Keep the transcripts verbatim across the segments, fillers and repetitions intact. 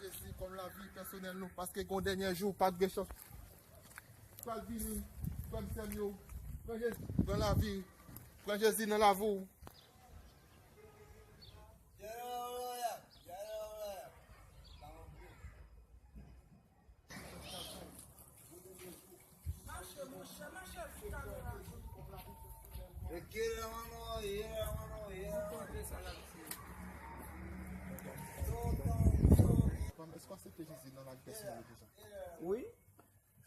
Jezi kòm lavi pèsonèl nou, paske gon dènye jou, pa t gen chans. Pral vini, frè m, sè m yo, pran Jezi nan lavi, pran Jezi nan lavi w. Èske w aksepte Jezi nan lavi pèsonèl ou deja? Wi.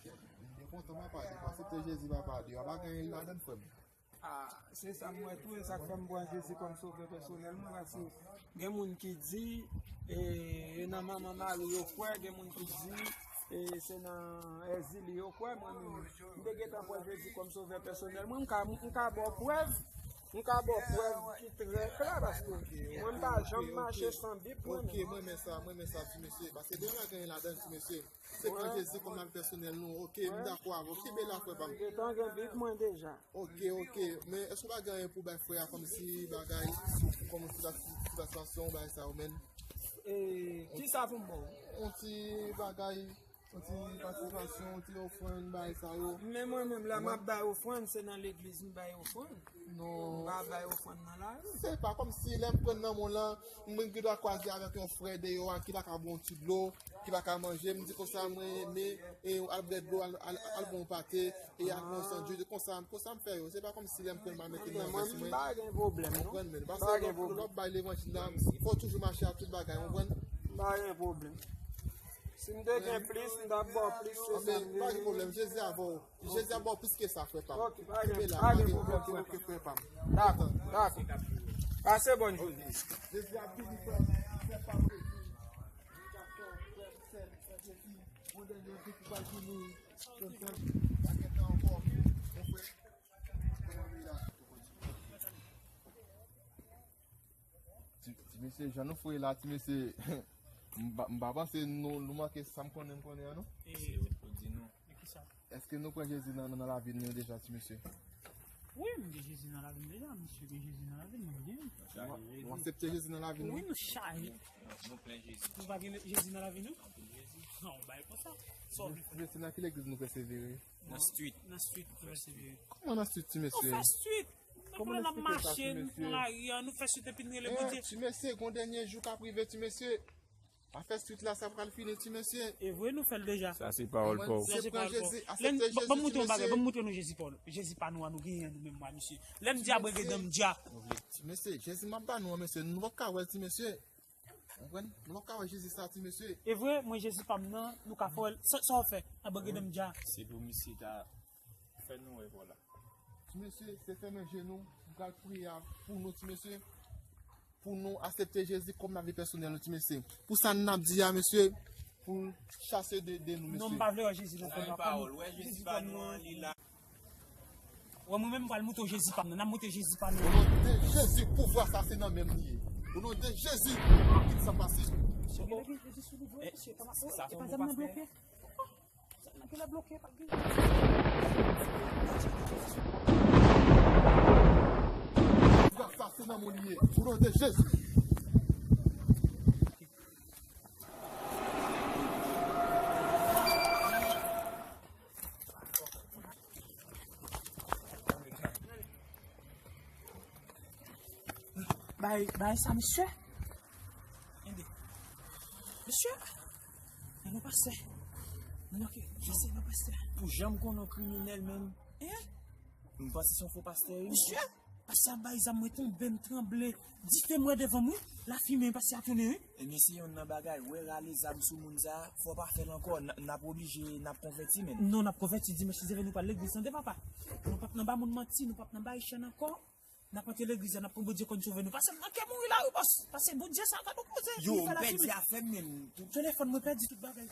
M byen kontan, papa, depi w aksepte Jezi, papa, depi w ap gen anyen ladan l, frè m. Ah, se sa m wè tou, e sa k fè m pran Jezi kòm sovè pèsonèl mwen, paske gen moun ki di, e, e nan manman Mari yo kwè, gen moun ki di, e, se nan Èzili yo kwè, mwen menm, m te gentan pran Jezi kòm sovè pèsonèl mwen, m ka, m ka ba w prèv, m ka ba w prèv ki trè klè, paske mwen m pa janm mache san Bib, mwen menm. Ok, mwen renmen sa, mwen renmen sa, ti mesye, paske depi w ap gen anyen ladan l, ti mesye. Se pran Jezi kòm lavi pèsonèl nou. Ok, m dakò avè w. Kenbe la, frè pa m. Gentan gen Bib mwen deja. Ok, ok. Men èske w pa gen anyen pou bay frè a kòmsi bagay, kòmsi sou, sou, sou sitiyasyon, bagay sa yo, men? E, kisa pou m ba w? Yon ti bagay, yon ti patisipasyon, yon ti ofrann, bagay sa yo. Men mwen menm, lè m ap bay ofrann, se nan legliz m bay ofrann. Non. M pa bay ofrann nan lari. Se pa kòmsi lè m pran nan men w lan, mwen gen dwa kwaze avèk yon frè deyò a ki pa ka bwè yon ti dlo, ki pa ka manje, m di konsa mwen renmen, e al bwè dlo, al, al, al bwè yon pate, e al bwè yon sandwich, konsa, konsa m fè yo. Se pa kòmsi lè m pran m al mete nan vès mwen. Mwen, m pa gen pwoblèm, non. Konprann, men, paske lè w ap bay levanjil la, fò w toujou mache ak tout bagay, w konprann? M pa gen pwoblèm. Si m te gen plis, m t ap ba w plis, se sa m te. Pa gen pwoblèm, Jezi avè w. Jezi ap ba w plis ke sa, frè pa m. Ok, pa gen, pa gen pwoblèm, frè pa m. Dakò, dakò. Pase bòn jounen. Jezi ap vini, frè, frè pa m. Frè, frè, frè, Jezi, bon dènye jou ki pral vini, frè, pa gen tan ankò, mon frè. Ti, ti mesye, jan nou fre la, ti mesye, m pa, m pa panse nou, nou manke sa m konnen, m konnen an, non? E, ou di nou. E kisa? Èske nou pran Jezi nan, nan lavi nou deja, ti mesye? Wi, m gen Jezi nan lavi m deja, misye gen Jezi nan lavi m, mwen gen. Nou, nou aksepte Jezi nan lavi nou? Wi, nou chaje. Nou plen Jezi. Nou pa gen Jezi nan lavi nou? Nou plen Jezi. Non, bay konsa. Sa w vle fè? Mesye, nan ki legliz nou pèsevere? Nan street. Nan street, nou pèsevere. Kòman nan street, ti mesye? Nou fè street. Kòman n ap mache, nou pran lari a, nou fè street epi n rele Bondye. Ti mesye, gon dènye jou k ap rive, ti mesye. Pa fè street la, sa pral fini, ti mesye. E vre, nou fè l deja. Sa se pawòl pa w. Sa se pawòl pa w. Lè n, ban m montre w yon bagay, ban m montre nou Jezi pa w. Jezi pa nou a, nou genyen nou menm, mwa, mesye. Lè m di a, brengedan m di a. Ti mesye, Jezi m ap ba nou an, mesye, nou p ap ka wè l, ti mesye. Konprann? Nou p ap ka wè Jezi sa, ti mesye. E vre, mwen Jezi pa m nan, nou ka fè w wè l. Sa, sa w fè? A brengedan m di a. Se pou misye ta fè nou wè, vwala. Ti mesye, se fèmen je nou, m pral priye a pou nou, ti mesye. Pou nou aksepte Jezi kòm lavi pèsonèl nou, ti mesye. Pou sa n ap di a, mesye, pou l chase de, de nou, mesye. Non, m pa vle wè Jezi nan kò m. Pawòl, wè Jezi pa nou an, li la. Wè, mwen menm, m pral montre w Jezi pa m nan. N ap montre Jezi pa nou. O non de Jezi, pouvwa sa se nan men m li ye. O non de Jezi, kit sa pase. Mesye, gen Jezi sou nou vre, mesye. Sa se yon bon pastè. Sa nan bloke, pa gen. Sa se nan mwen li ye. O non de Jezi. Bay, bay sa, mesye. Ede. Mesye. Nan non pastè. Nan non ke, pastè, nan pastè. Pou jan m konnen w kriminèl, menm. Eh? M panse se yon fo pastè, wi. Mesye, pastè ap bay zam, mwen tonbe, m tranble. Dife m wè devan m, wi. Lafimen, pastè a tounen, wi. Ebyen, se yonn nan bagay, wè rale zam sou moun sa, fò w pa fè l ankò. N, n ap oblije, n ap konvèti, menm. Non, n ap konvèti, dimanch si Dye vle nou pral legliz, tande, papa. Nou p ap nan ba moun manti, nou p ap nan bay chèn ankò. N ap antre legliz la, n ap pran Bondye konn sove nou. Pase m manke mouri la wi, bòs. Pase Bondye sa, gad yon koze. Yo, m pèdi afè m menm. Telefòn mwen pèdi, tout bagay.